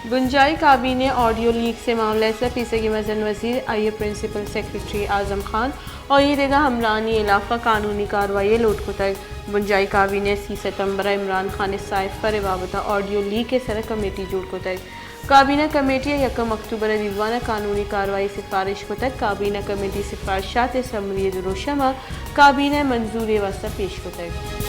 بنجاہی کابینہ audio leaks ءِ معاملہ ءِ سرا پیسریگیں مزن وزیر ءَ آئی ءِ پرنسپل سیکرٹری اعظم خان ءُ آئی ءِ دگہ عملانی ہلاف ءَ قانونی کاروائی ءِ لوٹ کتگ۔ بنجاہی کابینہ ءَ سی ستمبر ءَ عمران خان ءِ سائفر ءِ بابت ءَ آڈیو لیک ءِ سرا کمیٹی جوڑ کتگ۔ کابینہ کمیٹی ءَ یکم اکتوبر ءَ دیوان ءَ قانونی کاروائی ءِ سفارش کتگ۔ کابینہ کمیٹی ءِ سفارشات ءِ سمری ءِ دروشم ءَ کابینہ ءِ منظوری ءِ واستہ پیش کتگ۔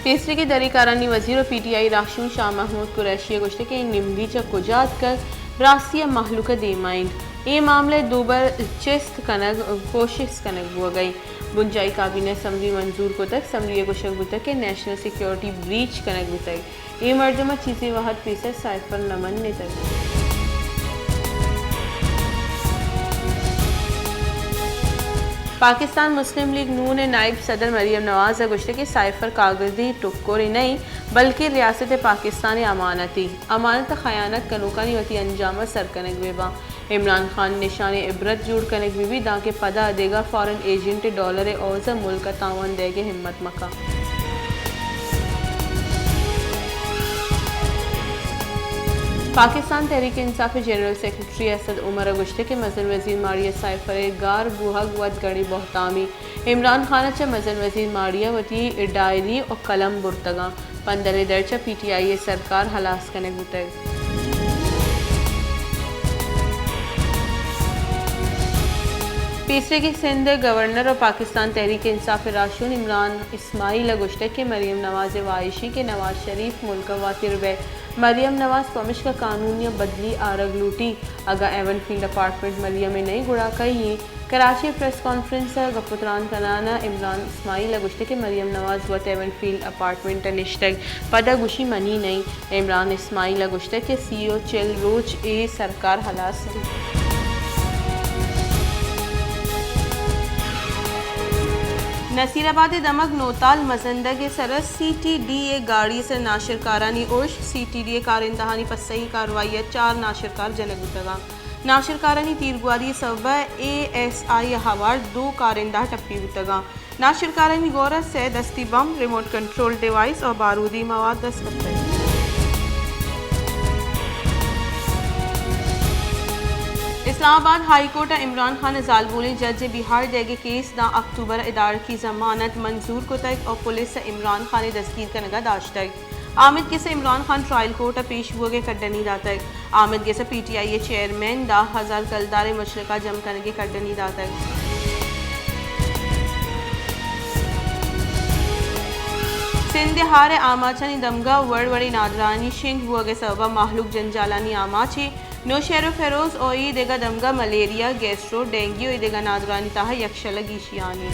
پیسریگیں دری کارانی وزیر ءُ پی ٹی آئی راہشون شاہ محمود قریشی ءَ گوشتگ کہ اے نمدی چہ کجا اتکگ، راستی ءَ مہلوک ءِ دیما انت۔ اے معاملہ ءَ دوبر چست کنگ ءِ کوشست کنگ بوگ ءَ انت۔ بنجاہی کابینہ ءَ سمری منظور کتگ۔ سمری ءَ گوشگ بوتگ کہ نیشنل سیکیورٹی بریچ کنگ بوتگ۔ اے مردم ءَ چیزے وہد پیسر سائفر نہ منتگ۔ پاکستان مسلم لیگ نون ءِ نائب صدر مریم نواز ءَ گوشتگ کہ سائفر کاگدی ٹکرے نہ انت، بلکیں ریاست پاکستان ءِ امانتے۔ امانت ءِ خیانت کنوکانی وتی انجام ءَ سر کنگ بہ باں۔ عمران خان ءِ نشان ءَ عبرت جوڑ کنگ بہ بیت، دانکہ پدا دگہ فارن ایجنٹ ءِ ڈالر ءِ عوض ءَ ملک ءَ تاوان دئیگ ءِ ہمت مہ کن۔ پاکستان تحریک انصاف ءِ جنرل سیکرٹری اسد عمر ءَ گوشتگ کہ مزن وزیر ماڑی ءِ سائفر ءِ گار بوہگ وت گڑیں بہتامے۔ عمران خان ءَ چہ مزن وزیر ماڑی ءَ وتی ڈائری ءُ قلم برتگاں۔ پندل ءِ درچ ءَ پی ٹی آئی ءِ سرکار ہلاس کنگ بوتگ۔ پیسریگیں سندھ ءِ گورنر ءُ پاکستان تحریک انصاف ءِ راہشون عمران اسماعیل ءَ گوشتگ کہ مریم نواز ءِ واہشیں کہ نواز شریف ملک ءَ واتر بئیت۔ مریم نواز پمشکا قانونی ءَ بدلی آرگ لوٹی۔ اگاں ایون فیلڈ اپارٹمنٹ مریم ءِ نئیں گڑا کئی انت؟ کراچی ءَ پریس کانفرنس ءَ گپ ءُ تران کنان ءَ عمران اسماعیل ءَ گوشتگ کہ مریم نواز وت ایون فیلڈ اپارٹمنٹ ءَ نشتگ، پدا گوشی منی نئیں۔ عمران اسماعیل ءَ گوشتگ کہ سی ءُ چل روچ اے سرکار ہلاس بیت۔ نصیر آباد ءِ دمگ نوتال مزندگ ءِ سر ءَ سی ٹی ڈی ءِ گاڑی ءِ سر ءَ ناشرکارانی ارش، سی ٹی ڈی ءِ کارندہانی پسہی کاروائی ءَ چار ناشرکار جنگ بوتگ انت۔ ناشرکارانی تیرگواری ءِ سبب ءَ اے ایس آئی ءَ ہوار دو کارندہ ٹپی بوتگ انت۔ ناشرکارانی گور ءَ سئے دستی بمب، ریموٹ کنٹرول ڈیوائس ءُ بارودی مواد دست کپتگ۔ اسلام آباد ہائی کورٹ ءَ عمران خان ءِ زالبولیں جج ءِ بیہار دئیگ ءِ کیس داں اکتوبر ءَ ادارکی ضمانت منظور کتگ ءُ پولیس ءَ عمران خان ءِ دزگیر کنگ ءَ داشتگ۔ آمید گس ءَ عمران خان ٹرائل کورٹ ءَ پیش بوگ ءِ کڈنی داتگ۔ آمید گس ءَ پی ٹی آئی ءِ چیئرمین دہ ہزار کلدار ءِ مچلکا جم کنگ ءِ کڈنی داتگ۔ سندھ ءِ ہار ءِ آماچانی دمگا وڑ وڑیں نادرانی شنگ بوگ ءِ سبب ءَ مہلوک جنجالانی آماچ ایں۔ نوشہر ءُ فیروز ءُ اے دگہ دمگا ملیریا، گیسٹرو، ڈینگی ءُ اے دگہ نادرانی تہا یکشل ءُ گیشیانی۔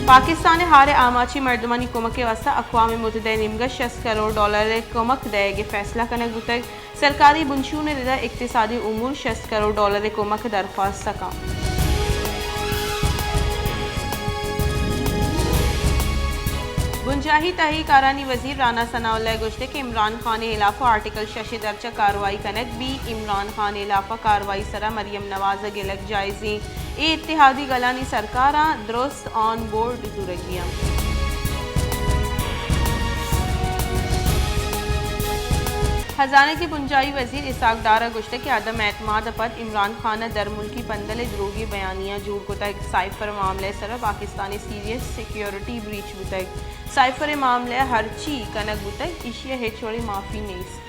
پاکستان ءِ ہار ءِ آماچیں مردمانی کمک ءِ واستہ اقوام متحدہ ءِ نیمگ ءَ شست کروڑ ڈالر ءِ کمک دئیگ ءِ فیصلہ کنگ بوتگ۔ سرکاری بنشون ءِ ردا اقتصادی امور شست کروڑ ڈالر ءِ کمک ءِ درخواست ءَ کنت۔ بنجاہی تہی کارانی وزیر رانا ثناء اللہ ءَ گوشتگ کہ عمران خان ءِ ہلاف ءَ آرٹیکل شش ءِ درچ ءَ کاروائی کنگ بیت، عمران خان ءِ ہلاف ءَ کاروائی ءِ سرا مریم نواز ءِ گلگ جائز ایں، اے اتحادی گلانی سرکاراں درست آن بورڈ زورگی انت۔ خزانہ ءِ بنجاہی وزیر اسحاق ڈار ءَ گوشتگ کہ عدم اعتماد ءَ پد عمران خان ءَ درملکی پندل ءِ دروگیں بیانیہ جوڑ کتگ، سائفر ءِ معاملہ ءِ سرا پاکستان ءِ سیریس سیکیورٹی بریچ بوتگ، سائفر ءِ معاملہ ءَ ہرچی کنگ بوتگ ایشی ءَ ہچ وڑیں معافی نیست۔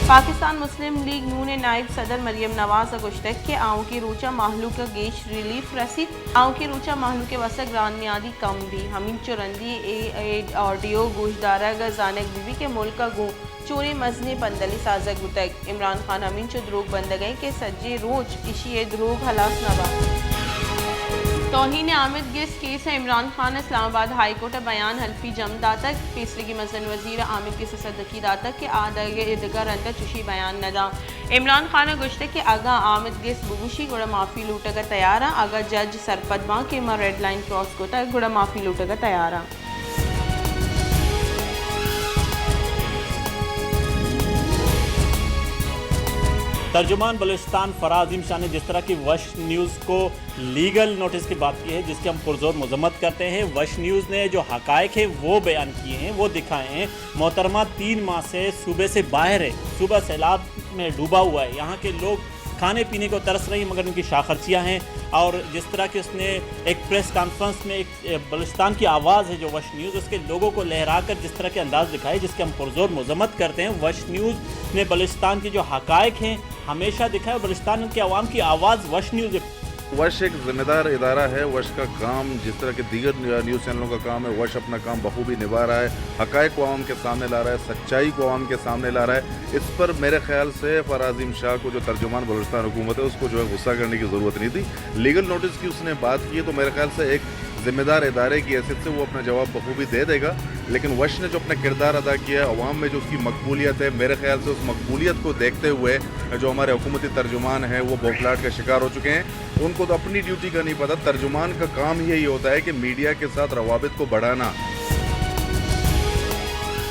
پاکستان مسلم لیگ نون ءِ نائب صدر مریم نواز ءَ گوشتگ کہ آؤکیں روچ ءَ مہلوک ءَ گیش ریلیف رسیت، آؤکیں روچ ءَ مہلوک ءِ واستہ گران نیادی کم بیت، ہمینچو رندی اے، اے آڈیو گوشدارگ ءَ زانگ بہ بیت کہ ملک ءَ گوں چونیں مزنیں پندلے سازگ بوتگ۔ عمران خان ہمینچو دروگ بندگ ءَ انت کہ سجیں روچ ایشی ءِ دروگ ہلاس نہ بنت۔ توہین آمید گس کیس ءَ عمران خان ءَ اسلام آباد ہائی کورٹ ءَ بیان حلفی جم داتگ۔ پیسریگیں مزن وزیر ءَ آمید گس ءَ سدکی داتگ کہ آ دگہ، دگہ رند ءَ چشیں بیان نہ دنت۔ عمران خان ءَ گوشتگ کہ اگاں آمید گس بگوشی گڑا معافی لوٹگ ءَ تیار آں، اگاں جج سرپد باں کہ ما ریڈ لائن کراس کتگ گڑا معافی لوٹگ ءَ تیار آں۔ ترجمان بلوچستان فرح عظیم شاہ نے جس طرح کی وش نیوز کو لیگل نوٹس کی بات کی ہے، جس کی ہم پرزور مذمت کرتے ہیں، وش نیوز نے جو حقائق ہیں وہ بیان کیے ہیں، وہ دکھائے ہیں۔ محترمہ تین ماہ سے صوبے سے باہر ہے، صوبہ سیلاب میں ڈوبا ہوا ہے، یہاں کے لوگ کھانے پینے کو ترس رہے ہیں، مگر ان کی شاخرچیاں ہیں۔ اور جس طرح کی اس نے ایک پریس کانفرنس میں ایک، اے، بلوچستان کی آواز ہے جو وش نیوز، اس کے لوگوں کو لہرا کر جس طرح کے انداز دکھائے، جس کے ہم پرزور مذمت کرتے ہیں۔ وش نیوز نے بلوچستان کے جو حقائق ہیں ہمیشہ دکھائے، اور بلوچستان کے عوام کی آواز وش نیوز ہے۔ وش ایک ذمہ دار ادارہ ہے، وش کا کام جس طرح کے دیگر نیوز چینلوں کا کام ہے، وش اپنا کام بخوبی نبھا رہا ہے، حقائق کو عوام کے سامنے لا رہا ہے، سچائی کو عوام کے سامنے لا رہا ہے۔ اس پر میرے خیال سے فرح عظیم شاہ کو، جو ترجمان بلوچستان حکومت ہے، اس کو جو ہے غصہ کرنے کی ضرورت نہیں تھی۔ لیگل نوٹس کی اس نے بات کی ہے، تو میرے خیال سے ایک ذمہ دار ادارے کی حیثیت سے وہ اپنا جواب بخوبی دے دے گا، لیکن وش نے جو اپنا کردار ادا کیا ہے، عوام میں جو اس کی مقبولیت ہے، میرے خیال سے اس مقبولیت کو دیکھتے ہوئے جو ہمارے حکومتی ترجمان ہیں، وہ بوکھلاہٹ کا شکار ہو چکے ہیں۔ ان کو تو اپنی ڈیوٹی کا نہیں پتا، ترجمان کا کام ہی یہی ہوتا ہے کہ میڈیا کے ساتھ روابط کو بڑھانا۔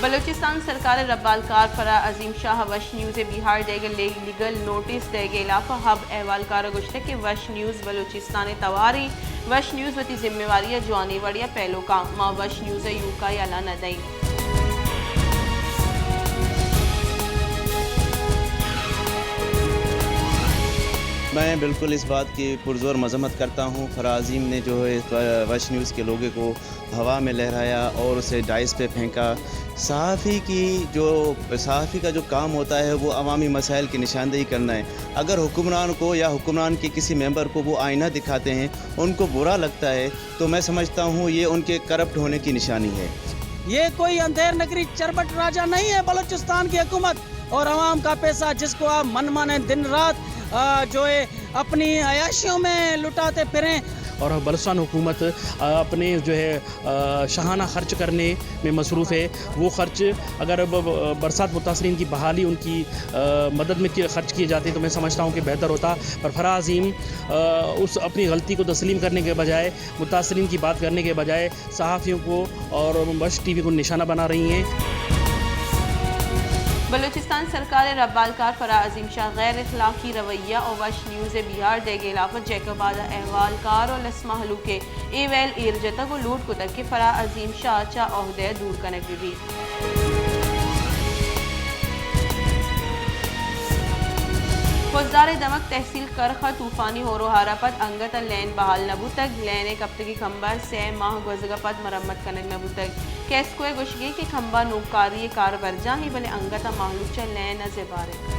بلوچستان سرکار ءِ ربالکار فرح عظیم شاہ ءَ وش نیوز ءِ بیہار ءِ دئیگ ءِ لیگل نوٹس دئیگ ءِ ہلاپ ءَ حب احوالکار ءَ گوشتگ کہ وش نیوز بلوچستان ءِ توار ایں، وش نیوز وتی ذمہ واری ءَ جوانیں وڑے ءَ پیلو کاں، ما وش نیوز ءَ ایوکا یلہ نہ دئیں۔ میں بالکل اس بات کی پرزور مذمت کرتا ہوں۔ فرح عظیم نے جو ہے وش نیوز کے لوگے کو ہوا میں لہرایا اور اسے ڈائس پہ پھینکا۔ صحافی کی جو، صحافی کا جو کام ہوتا ہے وہ عوامی مسائل کی نشاندہی کرنا ہے۔ اگر حکمران کو یا حکمران کے کسی ممبر کو وہ آئینہ دکھاتے ہیں، ان کو برا لگتا ہے، تو میں سمجھتا ہوں یہ ان کے کرپٹ ہونے کی نشانی ہے۔ یہ کوئی اندھیر نگری چربٹ راجہ نہیں ہے بلوچستان کی حکومت، اور عوام کا پیسہ جس کو آپ من مانے دن رات، آ، جو ہے اپنی عیاشیوں میں لٹاتے پھریں۔ اور بلوچستان حکومت، آ، اپنے جو ہے، آ، شاہانہ خرچ کرنے میں مصروف ہے۔ وہ خرچ اگر ب-، ب-، برسات متاثرین کی بحالی، ان کی، آ، مدد میں کی-، خرچ کیے جاتے تو میں سمجھتا ہوں کہ بہتر ہوتا۔ پر فرح عظیم، آ، اس اپنی غلطی کو تسلیم کرنے کے بجائے، متاثرین کی بات کرنے کے بجائے صحافیوں کو اور وش ٹی وی کو نشانہ بنا رہی ہیں۔ بلوچستان سرکار ءِ ربالکار فرح عظیم شاہ ءِ غیر اخلاقی رویہ ءُ وش نیوز ءِ بیہار دئیگ ءِ ہلاپ ءَ جیکب آباد ءِ احوالکار ءُ لس مہلوک ءَ اے ویل ایر جتگ ءُ لوٹ کتگ کہ فرح عظیم شاہ ءَ چہ عہدہ ءَ دور کنگ بہ بیت۔ خضدار ءِ دمگ تحصیل کرخ ءَ طوفانی ہور ءُ ہار ءَ پد انگت ءَ لین بحال نہ بوتگ۔ لین ءِ کپتگیں کمبر سئے ماہ گوزگ ءَ پد مرمت کنگ نہ بوتگ۔ کیسکو ءِ گوشگ اِنت کہ کمبہ نوکاری ءِ کار برجاہ اِنت، بلے انگت ءَ مہلوک چہ لین ءَ زبہر اَنت۔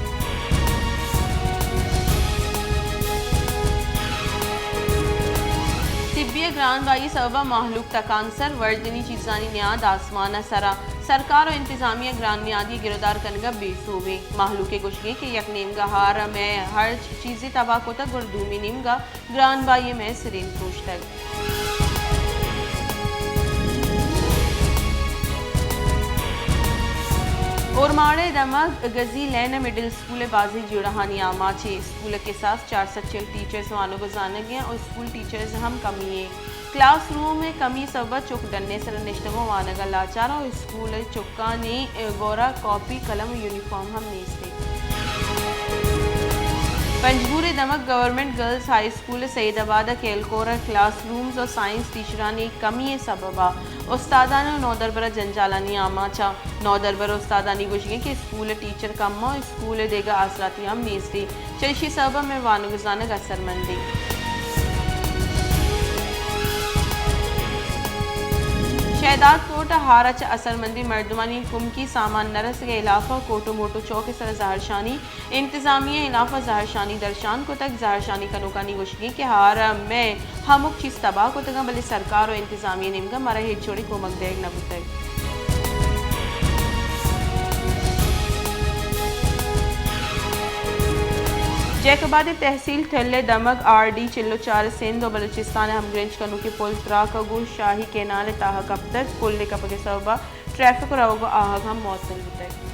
طبی ءِ گران بہائی ءِ سبب ءَ مہلوک تکانسر، ورجنی چیزانی نیاد آسمان ءِ سر ءَ۔ سرکار ءُ انتظامیہ گران نیادی ءِ گرودار کنگ ءَ بے سوب اِنت۔ مہلوک ءِ گوشگ اِنت کہ یک نیمگ ءَ ہار ءَ مئے ہرچ چیزے تباہ کتگ، گڑا دومی نیمگ ءَ گران بہائی ءَ مئے سرین پروشتگ۔ اورماڑہ ءِ دمگ گزی لین ءِ مڈل اسکول ءِ بازیں جیڑہانی آماچ اِنت۔ اسکول ءِ کساس چار سد چل ٹیچرز وانگ ءُ زانگ ءَ اَنت ءُ اسکول ٹیچرز ہم کمی اَنت۔ کلاس روم ءِ کمی ءِ سبب ءَ چک ڈن ءِ سر ءَ نشتگ ءُ وانگ ءَ لاچار اَنت ءُ اسکول ءِ چکانی گور ءَ کاپی، قلم ءُ یونیفارم ہم نیست اِنت۔ پنجگور ءِ دمگ گورنمنٹ گرلز ہائی اسکول سید آباد ءِ کیلکور ءِ کلاس رومز ءُ سائنس ٹیچرانی کمی ءِ سبب ءَ استادان ءُ نودربر ءَ جنجالانی آماچ اَنت۔ نودربر ءُ استادانی گوشگ اِنت کہ اسکول ءِ ٹیچر کم اَنت ءُ اسکول ءِ دگہ آسراتی ہم نیست اِنت، چہ ایشی ءِ سبب ءَ مئے وانگ ءُ زانگ اثرمند اِنت۔ شہداد کوٹ ءَ ہار ءَ چہ اثرمندیں مردمانی کمکی سامان نہ رسگ ءِ ہلاپ ءَ کوٹ ءُ موٹو چوک ءِ سر ءَ زہرشانی، انتظامیہ ءِ ہلاپ ءَ زہرشانی درشان کتگ۔ زہرشانی کنوکانی گوشگ اِنت کہ ہار ءَ مئے ہمک چیز تباہ کتگ اَنت، بلے سرکار ءُ انتظامیہ ءِ نیمگ ءَ مارا ہچ وڑیں کمک دئیگ نہ بوتگ۔ جیکب آباد ءِ تحصیل تھل ءِ دمگ آر ڈی چل ءُ چار ءِ سندھ ءُ بلوچستان ءِ ہمگرنچ کنوکیں پل تراک ءَ گوں شاہی کینال ءِ تہا کپتگ۔ پل ءِ کپگ ءِ سبب ءَ ٹریفک ءُ روگ ءُ آہگ ہم معطل بوتگ۔